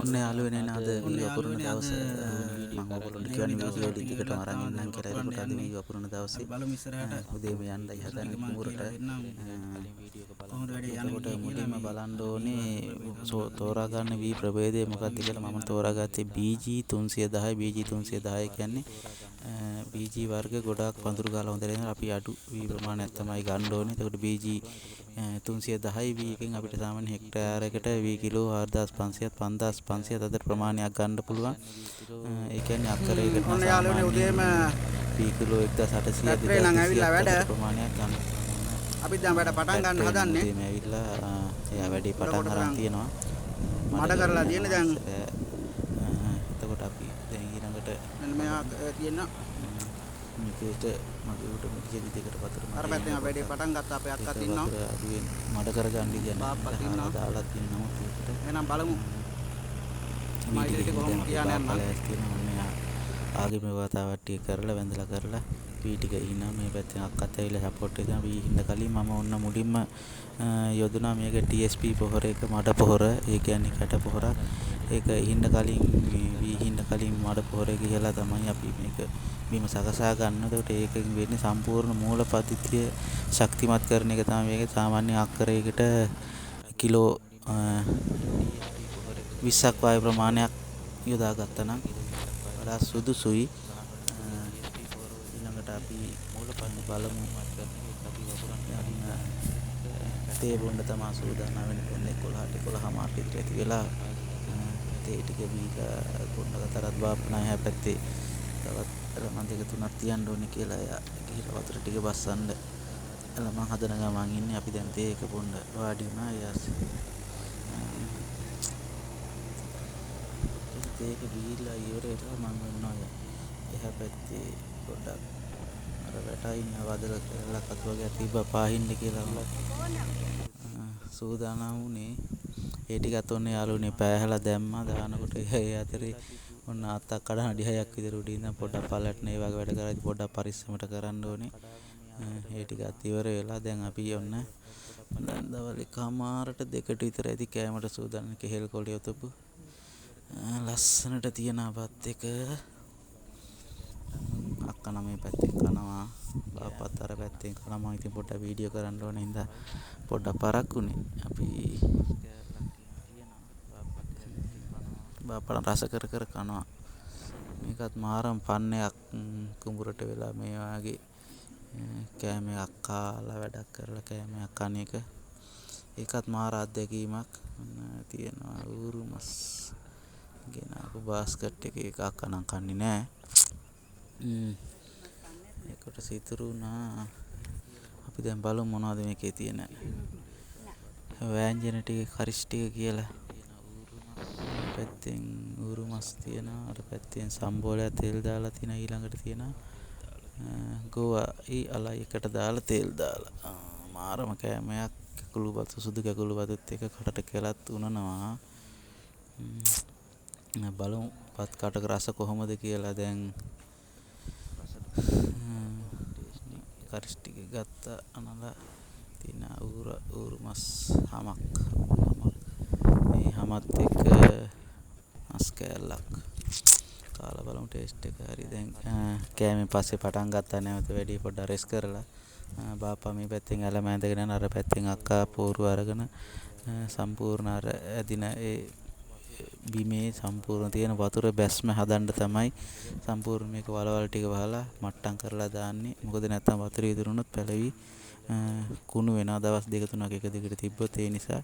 ඔන්න යාළුවනේ නේ අද ඔන්න වී වපුරන යාළුවනේ අද දවස. මම ඔයගොල්ලන්ට මේ කියන්නේ වෙනි දවස් වීඩියෝ ටික වලින් දිගටම ඉවරලා අරන් තාම ඉන්නම් දැන් කියලා. වපුරන්න එතකොට අද යන්නේ. වී වපුරන අපි දවසේ බලමු ඉස්සරහට උදේම යන්නයි වතුර ටික හදන්නේ මං කුඹුරට. කියලා දෙන්නම් කොහොමද වැඩේ යන එතකොට විදිය කියලා. මුලින්ම මේ බලන්න අද වී ඕනේ වපුරන දවසේ තෝරා ගන්න වී ප්‍රභේදය මොකක්ද කියලා. මම තෝරාගත්තේ BG 310. BG 310 කියන්නේ BG වර්ග ගොඩාක් පඳුරු ගාලා හොඳ නැහැ. අපි අඩු වී ප්‍රමාණයක් තමයි ගන්න ඕනේ. එතකොට BG 310 වී එකෙන් අපිට සාමාන්‍ය හෙක්ටයාරයකට වී කිලෝ 4500ත් 5500ත් අතර ප්‍රමාණයක් ගන්න පුළුවන්. ඒ කියන්නේ අක්කරයකට නම් ඔන්න යාළුවනේ සාමාන්‍යයෙන් උදේම වී කිලෝ 1800 ට්‍රැක්ටරේ නම් ඇවිල්ලා 2200ත් වැඩ. අතර ප්‍රමාණයක් ගන්න පුළුවන්. අපි දැන් වැඩ පටන් ගන්න ට්‍රැක්ටරේ නම් හදන්නේ. උදේම ඇවිල්ලා එයා වැඩේ උඩ පටන් කොට අරන් තරම් තියෙනවා. මඩ මඩ කරලා කරගෙන තියෙන්නේ යනවා දැන්. ඉස්සර. එතකොට අපි දැන් ඊළඟට මෙන්න මෙයා බලමු තියෙන මේකට මගේ උඩ මිටි දෙකට වතුර අර මට පැත්තෙන් එන්න අපි වැඩේ පොඩ්ඩක් පටන් ගත්තා. අපේ අක්කත් ඒක ඉන්නවා, වතුර අඩුවෙන් මඩ කරගන්න විදියක් නැහැ. බාප්පත් හාරලා ඉන්නවා. දාලා තියෙන නමුත් ඒකට එහෙනම් බලමු වී මම ටික ඉදිරියට හින්දා කොහොම දැන් අපේ තියාගෙන බාප්පා යන්නම්. ලෑස්ති වෙනවා. ඔන්න එයා ආගේ මේ වතාවක් ටික කරලා වැඳලා කරලා වී ටික ඉහිනවා. මේ පැත්තෙන් අක්කත් ඇවිල්ලා සපෝට් එක දෙනවා. වී ඉහින්න කලින් මම ඔන්න මුලින්ම යොදුනා මේක TSP පොහොර එක, මඩ පොහොර. ඒ කියන්නේ කැට පොහොරක්. ඒක ඉහින්න කලින්, වී ඉහින්න කලින් මඩ පොහොර එක ඉහලා තමයි අපි මේක බිම සකසා ගන්න. එතකොට ඒකෙන් වෙන්නේ සම්පූර්ණ මූල පද්ධතිය ශක්තිමත් කරන එක තමයි. මේක සාමාන්‍ය අක්කරයකට කිලෝ 20ක් වායු ප්‍රමාණයක් යොදා ගත්තා නම් වඩා සුදුසුයි. ඊළඟට අපි බලමු යන්න තේ බොන්න තමයි සූදානම් වෙන්නේ. දැන් 11ට 11:30 විතර ඇති වෙලා තේ ටික බීලා ගොන්න කතරත් බාප්පා නම් එහා පැත්තේ තවත් ළමන් දෙක තුනක් තියන්න ඕනේ කියලා එයා ගිහිල්ලා වතුර ටික බස්සන්න ළමන් හදන ගමන් ඉන්නේ. අපි දැන් තේ එක බොන්න වාඩි වුණා. ඊට තේ එක බීලා ඉවර වෙලා මං ඔන්න ඔය එහා පැත්තේ පොඩ්ඩක් අර වැටා ඉන්න වදල කැලක් අතු වගේ තිබ්බා පාහින්න කියලා සූදානම් වුණේ. ඒ ටිකත් ඔන්න යාළුවනේ පෑහලා දැම්මා. දානකොට ඒ අතරේ ඔන්න අත්තක් කඩන අඩි 6ක් විතර උඩින් ඉඳන් පොඩ්ඩක් පල්ලට නේ වගේ වැඩ කරලා පොඩ්ඩක් පරිස්සමට කරන්න ඕනේ. ඒ ටිකත් ඉවර වෙලා දැන් අපි ඔන්න දැන් දවල් 1:30ට 2ට විතර ඇති කෑමට සූදානම්. කෙහෙල් කොළේ ඔතපු ලස්සනට තියෙන බත් එක. අක්කා නම් මේ පැත්තෙන් කනවා, බාප්පත් අර පැත්තෙන් කනවා. මං ඉතින් පොඩ්ඩක් වීඩියෝ කරන්න ඕන හින්දා පොඩ්ඩක් පරක්කු වුණේ. අපි බාප්පා රස කර කර කනවා. මේකත් මාරම ෆන් එකක් කුඹුරට වෙලා මේ වාගේ කෑම එකක් කාලා වැඩක් කරලා කෑම එකක් කන එක. ඒකත් මාර අත්දැකීමක්. ඔන්න තියෙනවා ඌරු මස් ගෙනාපු බාස්කට් එකේ. ඒක අක්කා නම් කන්නේ නෑ. ඒ කොටස ඉතුරු වුණා. අපි දැන් බලමු මොනවද මේකේ තියෙන වෑංජන ටික, කරිස් ටික කියලා. මේ පැත්තෙන් ඌරු මස් තියෙනවා, අර පැත්තෙන් සම්බෝලයක් තෙල් දාලා තියෙනවා, ඊළඟට තියෙනවා ගෝවායි අලයි එකට දාලා තෙල් දාලා මාරම කෑමයක්. කැකුළු බතු, සුදු කැකුළු බතුත් එක කටට කෙලත් උනනවා. බලමු බත් කටක රස කොහොමද කියලා. දැන් කරිස් ටික ගත්තා අනලා තියෙන ඌරු මස් හමක්, මේ හමත් එක්ක මස් කෑල්ලක් කාලා බලමු ටේස්ට් එක. හරි, දැන් කෑමෙන් පස්සේ පටන් ගත්තා නැවත වැඩි පොඩ්ඩක් රෙස් කරලා. බාප්පා මේ පැත්තෙන් ඇලම ඇඳගෙන යන, අර පැත්තෙන් අක්කා පෝරුව අරගෙන සම්පූර්ණ අර ඇදින ඒ බිමේ සම්පූර්ණ තියෙන වතුර බැස්ම හදන්න තමයි සම්පූර්ණ මේක වලවල් ටික වහලා මට්ටම් කරලා දාන්නේ. මොකද නැත්තම් වතුර ඉතුරු වුණොත් පැලවි කුණු වෙනවා දවස් දෙක තුනක් එක දිගට තිබ්බොත්. ඒ නිසා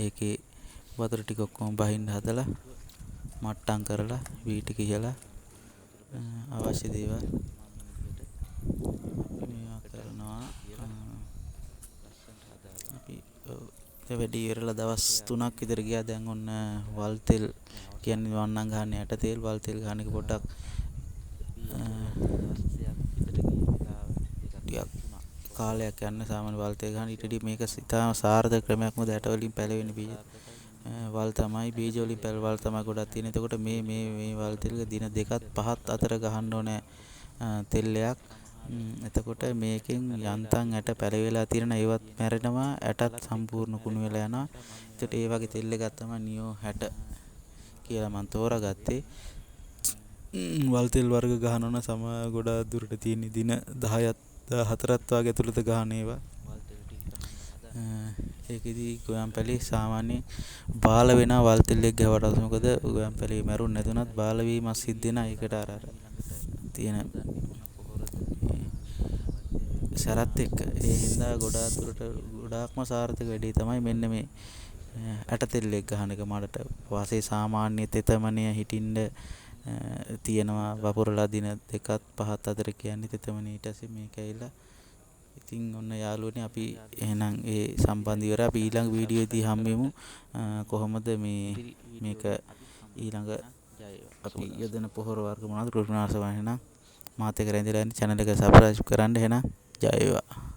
ඒකේ වතුර ටික ඔක්කොම බහින්න හදලා මට්ටම් කරලා වී ටික ඉහලා අවශ්‍ය දේවල් අපි මේවා කරනවා. අපි වැඩි ඉවරලා දවස් 3ක් විතර ගියා. දැන් ඔන්න වල් තෙල් කියන්නේ මං නම් ගහන්නේ යට තෙල්. වල් තෙල් ගහන එක පොඩ්ඩක් ටිකක් කාලයක් යන්න සාමාන්‍ය වල් තෙල් ගහන ඊට වඩා මේක ඉතාම සාර්ථක ක්‍රමයක්. මොකද ඇට වලින් පැලවෙන බීජ වල් තමයි, බීජ වලින් පැල වල් තමයි ගොඩක් තියෙන්නේ. එතකොට මේ මේ මේ වල් තෙල් දින දෙකත් පහත් අතර ගහන්න ඕනේ තෙල්ලයක්. එතකොට මේකෙන් යන්තම් ඇට පැලවිලා තියෙන ඒවත් මැරෙනවා, ඇටත් සම්පූර්ණ කුණු වෙලා යනවා. එතකොට ඒ වගේ තෙල් එකක් තමයි නියෝ 60 කියලා මම තෝරාගත්තේ. වල් තෙල් වර්ග ගහනවා නම් සම ගොඩාක් දුරට තියෙන දින 10ක් 14ක් වගේ ඇතුළත ගහන ඒවා. ඒකෙදි ගොයම් පැලි සාමාන්‍යයෙන් බාල වෙනවා වල් තෙල් එක ගැහුවට පස්සේ. මොකද ගොයම් පැලි මැරුන් නැතුණත් බාල වීමක් සිද්ධ වෙනවා. ඒකට අර අර තියෙන සැරත් එක්ක. ඒ හින්දා ගොඩාක් දුරට ගොඩාක්ම සාර්ථක වැඩේ තමයි මෙන්න මේ ඇට තෙල් එක ගහන එක මඩට. වාසේ සාමාන්‍ය තෙතමනය හිටින්න තියෙනවා වපුරලා දින 2ත් 5ත් අතර කියන්නේ තෙතමනය. ඊට පස්සේ මේක ඇවිල්ලා ඉතින් ඔන්න යාළුවනේ, අපි එහෙනම් ඒ සම්බන්ධ ඉවරයි. අපි ඊළඟ වීඩියෝ එකදී හම්බෙමු. කොහොමද මේ මේක ඊළඟ අපි යොදන පොහොර වර්ග මොනවද, කෘමිනාශක, එහෙනම් මාත් එක්ක රැඳිලා ඉන්න, චැනල් එක සබ්ස්ක්‍රයිබ් කරන්න. එහෙනම් ජය වේවා.